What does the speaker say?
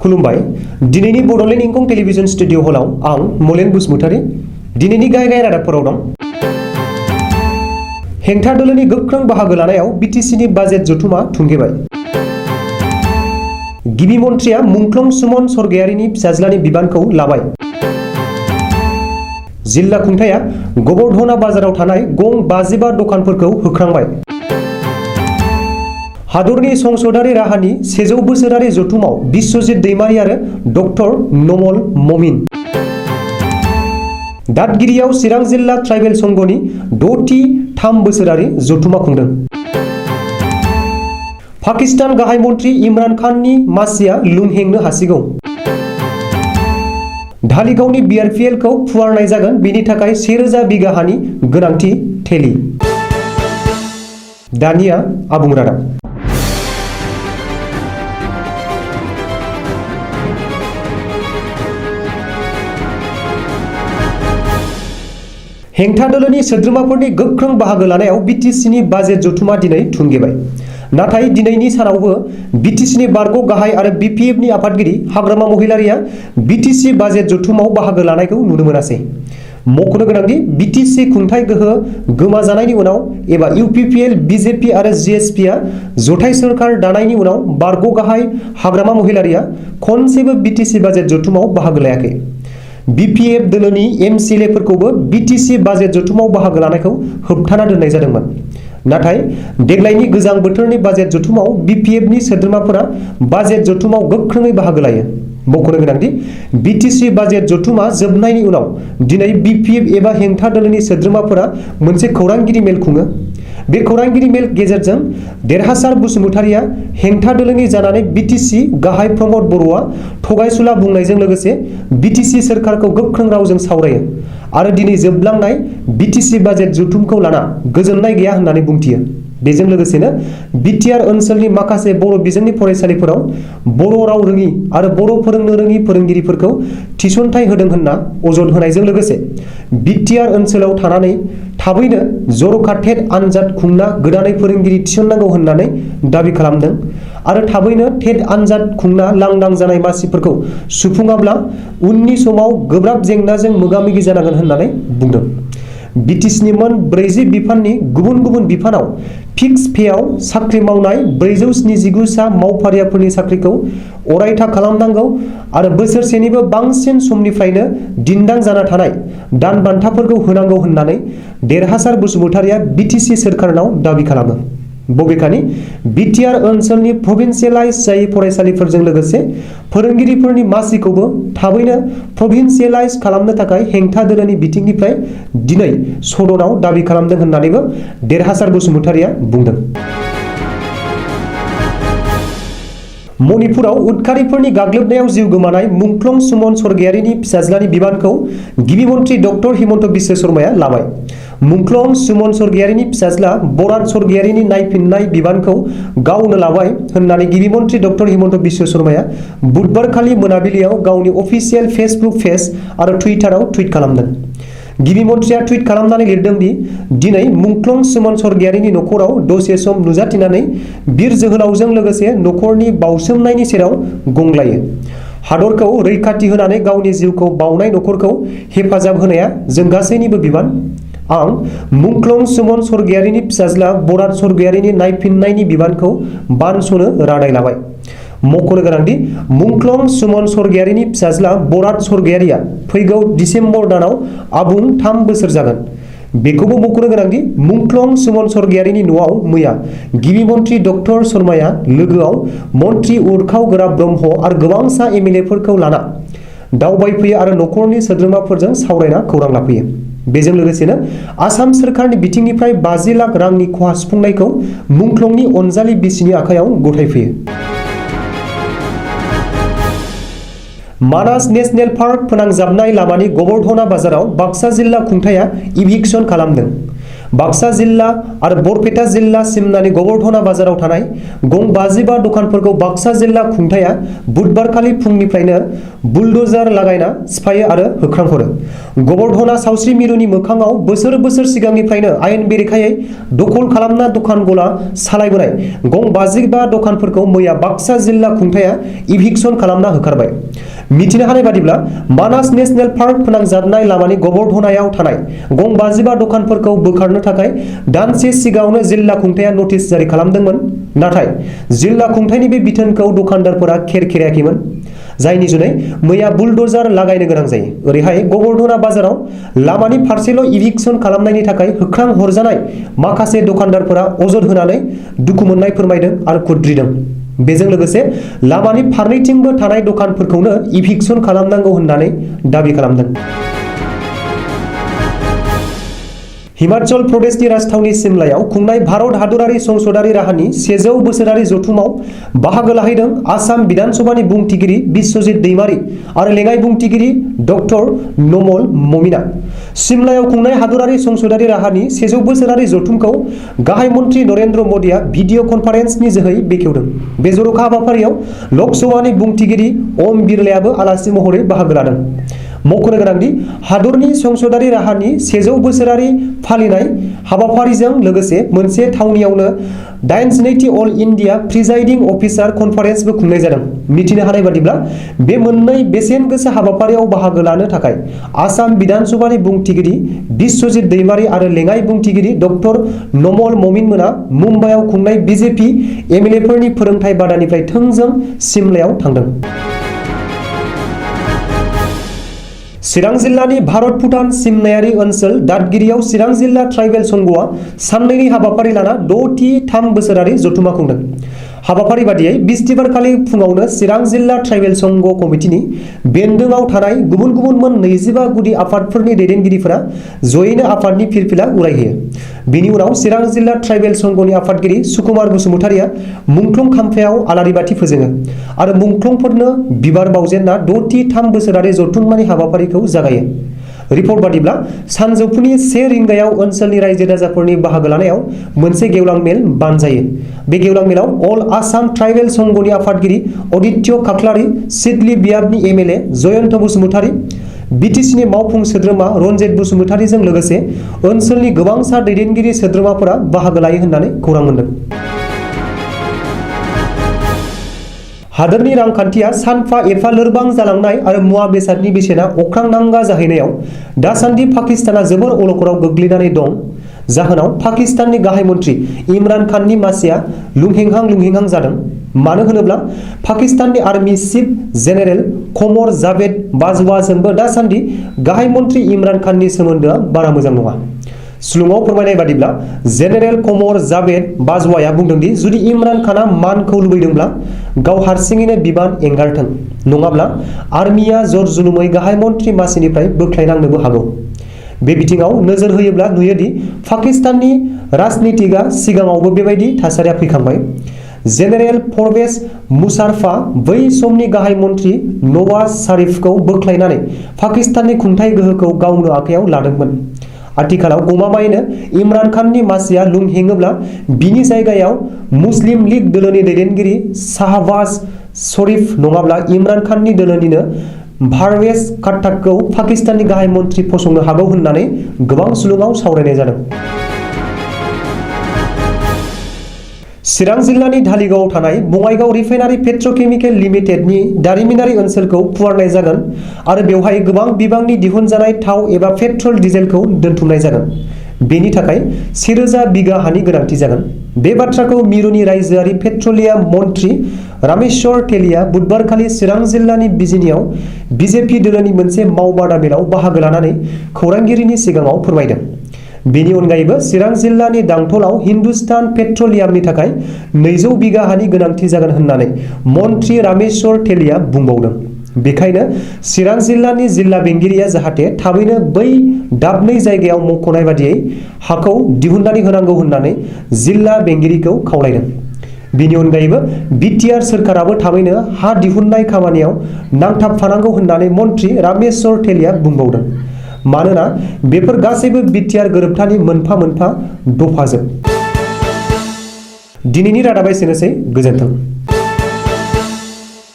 खुलुमबाय। दिनैनि Bodoland इंखं television studio हलाव आं मलेन बसुमतारी। दिनैनि गाहाय रादाबफोराव दं। हेंथा दोलोनि गोख्रों बाहागो लानायाव बिटिसिनि बाजेट जथुमा थुंगेबाय। गिबि मन्थ्रिया मुंख्लं सुमन सरगयारिनि फिसाज्लानि बिबानखौ लाबाय। जिल्ला खुंथाया गबरधना बाजाराव थानाय गं 55 दखानफोरखौ होख्रांबाय। हादरनि संसदारि राहानि 100 बोसोरारि जथुमाव बिश्वजित दैमारी आरो डक्टर नमल ममिन। दादगिरियाव चिरां जिल्ला ट्राइबेल संघनि 6थि 3 बोसोरारि जथुमा खुंदों। पाकिस्तान गाहाय मन्थ्रि इमरान खाननि मासिया लुंहेंनो हासिगौ। धालिगावनि बिआरपिएलखौ फुवारनाय जागोन, बेनि थाखाय 1000 बिगा हानि गोनांथि थेलि। दानिया आबुं रादाब। हेंथा दोलोनि सोद्रोमाफोरनि गोख्रों बाहागो लानायाव बिटिसिनि बाजेट जथुमा दिनै थुंगेबाय। नाथाय दिनैनि सानावबो बिटिसिनि बारग' गाहाय आरो बिपिएफनि आफादगिरि हाग्रामा महिलारिया बिटिसि बाजेट जथुमाव बाहागो लानायखौ नुनो मोनासै। मख'नो गोनांदि बिटिसि खुंथाय गोहो गोमाजानायनि उनाव एबा इउपिपिएल, बिजेपि आरो जिएसपिआ जथाय सोरखार दानायनि उनाव बारग' गाहाय हाग्रामा महिलारिया खनसेबो बिटिसि बाजेट जथुमाव बाहागो लायाखै। बिपिएफ दोलोनि एमसिएलएफोरखौबो बिटिसि बाजेट जथुमाव बाहागो लानायखौ होबथाना दोननाय जादोंमोन। नाथाय देग्लायनि गोजां बोथोरनि बाजेट जथुमाव बिपिएफनि सोद्रोमाफोरा बाजेट जथुमाव गोख्रोङै बाहागो लायो। मख'नो गोनांदि बिटिसि बाजेट जथुमा जोबनायनि उनाव दिनै बिपिएफ एबा हेंथा दोलोनि सोद्रोमाफोरा मोनसे खौरांगिरि मेल खुङो। बे खौरांगिरि मेल गेजेरजों देरहासार बसुमतारिया हेंथा दोलोनि जानानै बिटिसि गाहाय प्रमद बर'आ थगायसुला बुंनायजों लोगोसे बिटिसि सोरखारखौ गोख्रों रावजों सावरायो आरो दिनै जोबलांनाय बिटिसि बाजेट जथुमखौ लाना गोजोननाय गैया होननानै बुंथियो। बेजों लोगोसेनो बिटिआर ओनसोलनि माखासे बर' बिजोंनि फरायसालिफोराव बर' राव रोङि आरो बर' फोरोंनो रोङि फोरोंगिरिफोरखौ थिसनथाइ होदों होनना अजद होनायजों लोगोसे बिटिआर ओनसोलाव थानानै थाबैनो जर'खा टेट आनजाद खुंना गोदानै फोरोंगिरि थिसननांगौ होननानै दाबि खालामदों आरो थाबैनो टेट आनजाद खुंना लांदां जानाय मासिफोरखौ सुफुङाब्ला उननि समाव गोब्राब जेंनाजों मोगा-मोगि जानांगोन होननानै बुंदों। बिटिसिनि मोन 40 बिफाननि गुबुन गुबुन बिफानाव फिक्स पेआव साख्रि मावनाय 479 सा मावफारियाफोरनि साख्रिखौ अरायथा खालामनांगौ आरो बोसोरसेनिबो बांसिन समनिफ्रायनो दिन्दां जाना थानाय दान बान्थाफोरखौ होनांगौ होननानै देरहासार बसुमतारिया बिटिसि सोरखारनाव दाबि खालामो। बबेखानि बिटिआर ओनसोलनि प्रभिन्सियेलाइज जायै फरायसालिफोरजों लोगोसे फोरोंगिरिफोरनि मासिखौबो थाबैनो प्रभिन्सियेलाइज खालामनो थाखाय हेंथा दोलोनि बिथिंनिफ्राय दिनै सदनाव दाबि खालामदों होननानैबो देरहासार बसुमतारिया बुंदों। मणिपुराव उदखारिफोरनि गाग्लोबनायाव जिउ गोमानाय मुंख्लं सुमन सरगयारिनि फिसाज्लानि बिबानखौ गिबि मन्थ्रि डक्टर हिमन्त बिश्व शर्माया लाबाय। मुंख्लं सुमन सरगयारिनि फिसाज्ला बराद सरगयारिनि नायफिननाय बिबानखौ गावनो लाबाय होननानै गिबि मन्थ्रि डक्टर हिमन्त बिश्व शर्माया बुधबारखालि मोनाबिलियाव गावनि अफिसियेल फेसबुक पेज आरो टुइटाराव टुइट खालामदों। गिबि मन्थ्रिया टुइट खालामनानै लिरदों दि दिनै मुंख्लं सुमन सरगयारिनि नखराव दसे सम नुजाथिनानै बिर जोहोलावजों लोगोसे नखरनि बावसोमनायनि सेराव गंग्लायो। हादरखौ रैखाथि होनानै गावनि जिउखौ बावनाय नखरखौ हेफाजाब होनाया जों गासैनिबो बिबान। आं मुंख्लं सुमन सरगयारिनि फिसाज्ला बराद सरगयारिनि नायफिननायनि बिबानखौ बानस'नो रादाय लाबाय। मख'नो गोनांदि मुंख्लं सुमन सरगयारिनि फिसाज्ला बराद सरगयारिया फैगौ डिसेम्बर दानाव आबुं 3 बोसोर जागोन। बेखौबो मख'नो गोनांदि मुंख्लं सुमन सरगयारिनि न'आव मैया गिबि मन्थ्रि डक्टर शर्माया लोगोआव मन्थ्रि उरखाव-गोरा ब्रह्म आरो गोबांसा एमएलएफोरखौ लाना दावबायफैयो आरो नखरनि सोद्रोमाफोरजों सावरायना खौरां लाफैयो। बेजों लोगोसेनो आसाम सोरखारनि बिथिंनिफ्राय 50 लाख रांनि खहा सुफुंनायखौ मुंख्लंनि अनजालि बिसिनि आखायाव गथायफैयो। मानास नेशनेल पार्क फोनांजाबनाय लामानि गबरधना बाजाराव बाक्सा जिल्ला खुंथाया इभिक्सन खालामदों। बाक्सा जिल्ला आरो बरपेटा जिल्ला सिमनानि गबरधना बाजाराव थानाय गं 55 दखानफोरखौ बाक्सा जिल्ला खुंथाया बुधबारखालि फुंनिफ्रायनो बुलडोजार लागायना सिफायो आरो होख्रांहरो। गबरधना सावस्रि मिरुनि मोखाङाव बोसोर सिगांनिफ्रायनो आयेन बेरेखायै दखल खालामना दखान गला सालायबोनाय गं 55 दखानफोरखौ मैया बाक्सा जिल्ला खुंथाया इभिक्सन खालामना होखारबाय। मिथिनो हानाय बादिब्ला मानास नेशनेल पार्क फोनांजाबनाय लामानि गबरधनायाव थानाय गं 55 दखानफोरखौ बोखारनो थाखाय दानसे सिगाङावनो जिल्ला खुंथाया नटिस जारि खालामदोंमोन। नाथाय जिल्ला खुंथायनि बे बिथोनखौ दखानदारफोरा खेरायाखैमोन, जायनि जुनै मैया बुलडोजार लागायनो गोनां जायो। ओरैहाय गबरधना बाजाराव लामानि फारसेल' इभिक्सन खालामनायनि थाखाय होख्रां हरजानाय माखासे दखानदारफोरा अजद होनानै दुखु मोननाय फोरमायदों आरो खुद्रिदों। बेजों लोगोसे लामानि फारनैथिंबो थानाय दखानफोरखौनो इभिक्सन खालामनांगौ होननानै दाबि खालामदों। हिमाचल प्रदेशनि राजथावनि सिमलायाव खुंनाय भारत हादरारि संसदारि राहानि 100 बोसोरारि जथुमाव बाहागो लाहैदों आसाम बिधानसभानि बुंथिगिरि बिश्वजित दैमारी आरो लेङाइ बुंथिगिरि डक्टर नमल ममिना। सिमलायाव खुंनाय हादरारि संसदारि राहानि 100 बोसोरारि जथुमखौ गाहाय मन्त्रि नरेन्द्र मदिया भिडिअ कनफारेन्सनि जोहै बेखेवदों। बे जर'खा हाबाफारियाव लकसभानि बुंथिगिरि ओम बिरलायाबो आलासि महरै बाहागो लादों। मख'नो गोनांदि हादरनि संसदारि राहानि 100 बोसोरारि फालिनाय हाबाफारिजों लोगोसे मोनसे थावनियावनो 82थि अल इन्डिया प्रिजाइडिं अफिसार कनफारेन्सबो खुंनाय जादों। मिथिनो हानाय बादिब्ला बे मोननै बेसेन गोसा हाबाफारियाव बाहागो लानो थाखाय आसाम बिधानसभानि बुंथिगिरि बिश्वजित दैमारी आरो लेङाइ बुंथिगिरि डक्टर नमल ममिन मोना मुम्बाइआव खुंनाय बिजेपि एमएलएफोरनि फोरोंथाय बादानिफ्राय थोंजों सिमलायाव थांदों। चिरां जिल्लानि भारत भुटान सिमनायारि ओनसोल दादगिरियाव चिरां जिल्ला ट्राइबेल संघआ साननैनि हाबाफारि लाना 6थि 3 बोसोरारि जथुमा खुंदों। हाबाफारि बादियै बिस्तिबारखालि फुङावनो चिरां जिल्ला ट्राइबेल संघ कमिटिनि बेन्दोंआव थानाय गुबुन मोन 25 गुदि आफादफोरनि दैदेनगिरिफोरा जयैनो आफादनि फिरफिला उरायहोयो। बेनि उनाव चिरां जिल्ला ट्राइबेल संघनि आफादगिरि सुकुमार बसुमतारिया मुंख्लं खाम्फायाव आलारि बाथि फोजोङो आरो मुंख्लंफोरनो बिबार बावजेनना 6थि 3 बोसोरारि जथुम्मानि हाबाफारिखौ जागायो। रिपर्ट बादिब्ला सानजौफुनि 1 रिंगायाव ओनसोलनि रायजो राजाफोरनि बाहागो लानायाव मोनसे गेवलां मेल बानजायो। बे गेवलां मेलाव अल आसाम ट्राइबेल संघनि आफादगिरि अदित्य खाख्लारि, सिडली बियाबनि एमएलए जयन्त बसुमतारि, बिटिसिनि मावफुं सोद्रोमा रन्जित बसुमतारिजों लोगोसे ओनसोलनि गोबांसा दैदेनगिरि सोद्रोमाफोरा बाहागो लायो होननानै खौरां मोन्दों। हादोरनि रांखान्थिया सानफा एफा लोरबां जालांनाय आरो मुवा बेसादनि बेसेना अख्रां नांगा जाहैनायाव दासान्दि पाकिस्ताना जोबोर अलखदाव गोग्लैनानै दं। जाहोनाव पाकिस्ताननि गाहाय मन्त्रि इमरान खाननि मासिया लुंहेंहां जादों। मानो होनोब्ला पाकिस्ताननि army chief general Qamar Javed बाजवाजोंबो दासान्दि गाहाय मन्त्रि इमरान खाननि सोमोन्दोआ बारा मोजां नङा। सुलुङाव फोरमायनाय बादिब्ला जेनेरेल कमर जावेद बाजवाया बुंदोंदि जुदि इमरान खाना मानखौ लुबैदोंब्ला गाव हारसिङैनो बिबान एंगारथों, नङाब्ला आर्मिया जर जुलुमै गाहाय मन्त्रि मासिनिफ्राय बोख्लायनांनोबो हागौ। बे बिथिङाव नोजोर होयोब्ला नुयोदि पाकिस्ताननि राजनीतिकआ सिगाङावबो बेबायदि थासारिया फैखांबाय। जेनेरेल परवेज मुशारफआ बै समनि गाहाय मन्त्रि नवाज शरीफखौ बोख्लायनानै पाकिस्ताननि खुंथाय गोहोखौ गावनो आखायाव लादोंमोन। आथिखालाव गमामायैनो इमरान खाननि मासिया लुंहेङोब्ला बिनि जायगायाव मुस्लिम लीग दोलोनि दैदेनगिरि शाहबाज शरीफ नङाब्ला इमरान खाननि दोलोनिनो पारवेज खट्टकखौ पाकिस्ताननि गाहाय मन्त्रि फसंनो हागौ होननानै गोबां सुलुङाव सावरायनाय जादों। चिरां जिल्लानि धालिगावआव थानाय बङाइगाव रिफाइनारि पेट्रकेमिकेल लिमिटेडनि दारिमिनारि ओनसोलखौ फुवारनाय जागोन आरो बेवहाय गोबां बिबांनि दिहुनजानाय थाव एबा पेट्रल डिजेलखौ दोनथुमनाय जागोन। बेनि थाखाय 1000 बिगा हानि गोनांथि जागोन। बे बाथ्राखौ मिरुनि रायजोआरि पेट्रलियाम मन्त्रि रामेश्वर तेलिया बुधबारखालि चिरां जिल्लानि बिजिनियाव बिजेपि दोलोनि मोनसे मावबादा मेलाव बाहागो लानानै खौरांगिरिनि सिगाङाव फोरमायदों। बेनि अनगायैबो चिरां जिल्लानि दांथलाव हिन्दुस्तान पेट्रलियामनि थाखाय 200 बिगा हानि गोनांथि जागोन होननानै मन्त्रि रामेश्वर तेलिया बुंबावदों। बेखायनो चिरां जिल्लानि जिल्ला बेंगिरिया जाहाथे थाबैनो बै दाबनै जायगायाव मख'नाय बादियै हाखौ दिहुननानै होनांगौ होननानै जिल्ला बेंगिरिखौ खावलायदों। बेनि अनगायैबो बिटिआर सोरखाराबो थाबैनो हा दिहुननाय खामानियाव नांथाबफानांगौ होननानै मन्त्रि रामेश्वर तेलिया बुंबावदों। मानोना बेफोर गासैबो बिटिआर गोरोबथानि मोनफा मोनफा दफाजोब। दिनैनि रादाबा एसेनोसै, गोजोन्थों।